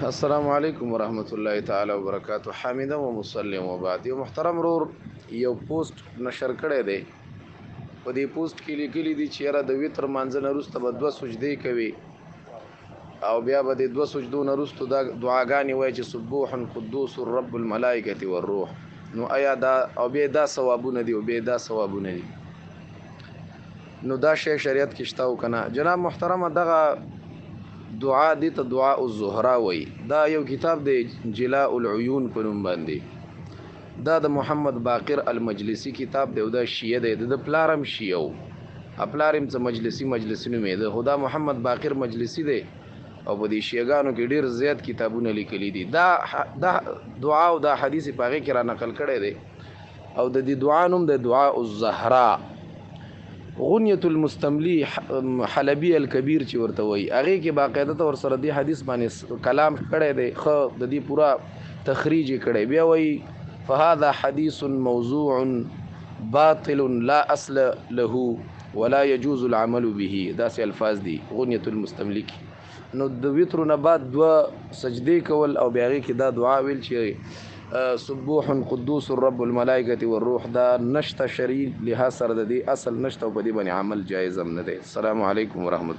السلام علیکم ورحمت الله تعالی وبرکاته. حمیدا و مسلم و بعد. یو محترم رور یو پوسټ نشر کړی دی. په دې پوسټ کې لیکلي دي چې یاره د وتر مانځه نه وروسته به دوه سجدې کوي او بیا به د دوه سجدو نه وروسته دا دعاګانې وایي چې سبوح قدوس رب الملائکة والروح. نو آیا دا او بیا دا ثوابونه دي او بیا دا ثوابونه دي؟ نو دا شی شریعت کې شته او کنه؟ جناب محترمه، دغه دعا دي ته دعا الزهرا وایي. دا یو کتاب دی جلاء العیون په نوم باندې، دا د محمد باقر المجلسی کتاب دی او دا شیعه دی. د پلارم شیعه و، پلار هم څه مجلسی مجلسی نومېده، خو دا محمد باقر مجلسی دی او په دې شیعهګانو کې ډېر زیات کتابونه لیکلي دي. دا دا دعا او دا حدیث په هغې کې را نقل کړی دی او د دې دعا نوم د دعا الزهرا. غنیة المستملی حلبی الکبیر چې ورته وایي، هغې کې باقاعده ته ورسره دې حدیث باندې کلام کړی دی، ښه د دې پوره تخریج یې کړی. بیا وایي فهذا حدیث موضوع باطل لا اصل له ولا يجوز العمل به. داسې الفاظ دي غنیة المستملی کې. نو د وترو نه بعد دوه سجدې کول او بیا هغې کې دا دعا ویل چې سبوح قدوس رب الملائکة والروح، دا نشته شرعي لحاظ سره د دې اصل نشته او په دې باندې عمل جایز هم نه دی. السلام علیکم ورحمت